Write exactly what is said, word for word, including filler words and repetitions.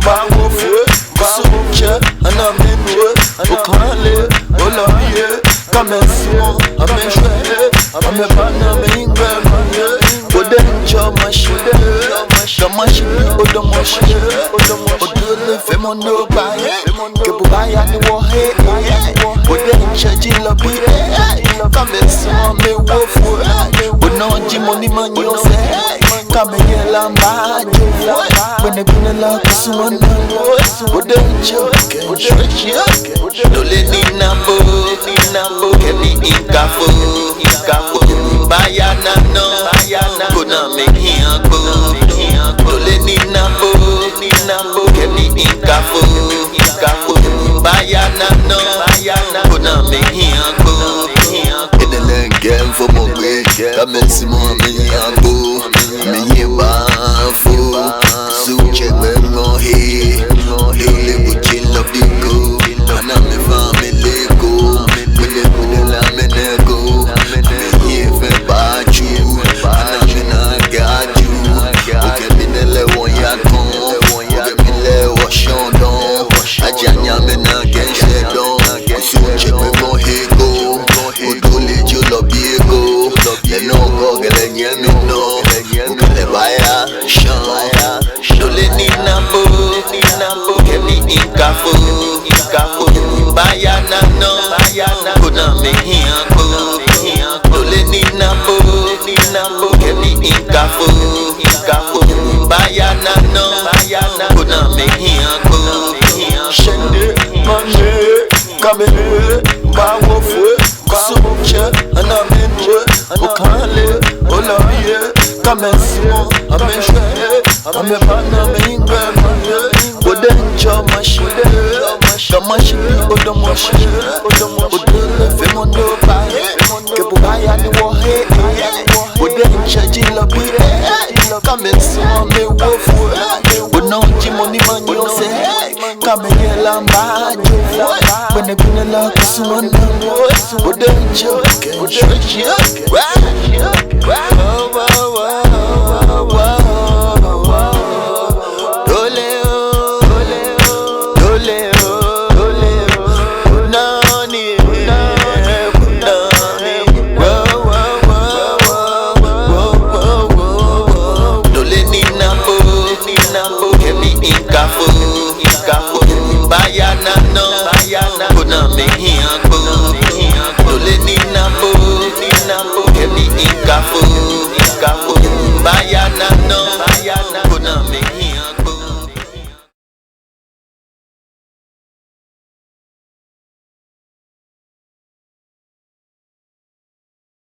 Bawo fue, kusuŋtsɛ, anaa mi nue, okane, olabie, kɛ amɛsumɔ, amɛshwɛ, amɛbana, amɛhiŋmɛi amɛye. Bo diɛŋtsɛ omashi, kɛ mashi bi odɔmɔshi, odɔmɔshi, odole fɛɛ mɔ ni oba ye. Kɛ bo baaya ni wɔhe, bo diɛŋtsɛ ji labi, kɛ amɛsumɔ amɛwo fue, bo nɔŋŋ ji mɔ ni manyiɛ osɛɛ, kɛ amɛyɛ la mba jo fue, gbɛnɛgbɛnɛ la kusum ana, bo diɛŋtsɛ kɛ shwɛ shi. Dole ni ana bo, kɛ mi miikafo, baaya naa nɔ, koni mihiɛ agbo. Dole ni ana bo, kɛ mi miikafo, baaya naa nɔ, koni mihiɛ agbo. Enɛ lɛ ŋkɛɛ fɔmɔ gbɛ, kɛ amɛsumɔ amɛhiɛ agbo, amɛhiɛ baafo. Kusuŋtsɛ gbɛ ŋɔ he, dole bo ji labi ko, anaa mi fɛɛ amɛle ko, mɛnɛ mɛnɛ la mɛnɛ ko, amɛhiɛ fɛɛ baatsu, anaa mi naa kɛ atsu, okɛ mi nɛɛ lɛ wɔya kɔŋ, okɛ mi lɛ wɔshɔŋ dɔŋ, aja nyɛ amɛnaa kɛ shɛ dɔŋ, kusuŋtsɛ gbɛ ŋɔ he ko, odole ji labi ko, lɛ nɔ ko kɛ lɛ nyɛmi nɔ, okɛ lɛ baaya shɔŋ. Dole ni ana bo, kɛ mi miikafo, baaya naa nɔ, koni mihiɛ agbo. Dole ni ana bo, kɛ mi miikafo, baaya naa nɔ, koni mihiɛ agbo. Shende, mame, kame, bawo fue, kusuŋtsɛ, anaa mi nue, okane, olabie, kɛ amɛsumɔ, amɛshwɛ, amɛbana, amɛhiŋmɛi amɛye. Bo diɛŋtsɛ omashi, kɛ mashi bi odɔmɔshi, odɔmɔshi, odole fɛɛ mɔ ni oba ye. Kɛ bo baaya ni wɔhe, bo diɛŋtsɛ ji labi, kɛ amɛsumɔ amɛwo fue, bo nɔŋŋ ji mɔ ni manyiɛ osɛɛ, kɛ amɛyɛ la mba jo fue, gbɛnɛgbɛnɛ la kusum ana, bo diɛŋtsɛ kɛ shwɛ shi. Dole o, dole o, dole o, nani, nani, nani. Dole ni ana bo, kɛ mi miikafo, baaya naa nɔ, koni mihiɛ agbo. Dole ni ana bo, kɛ mi miikafo, baaya naa nɔ, koni mihiɛ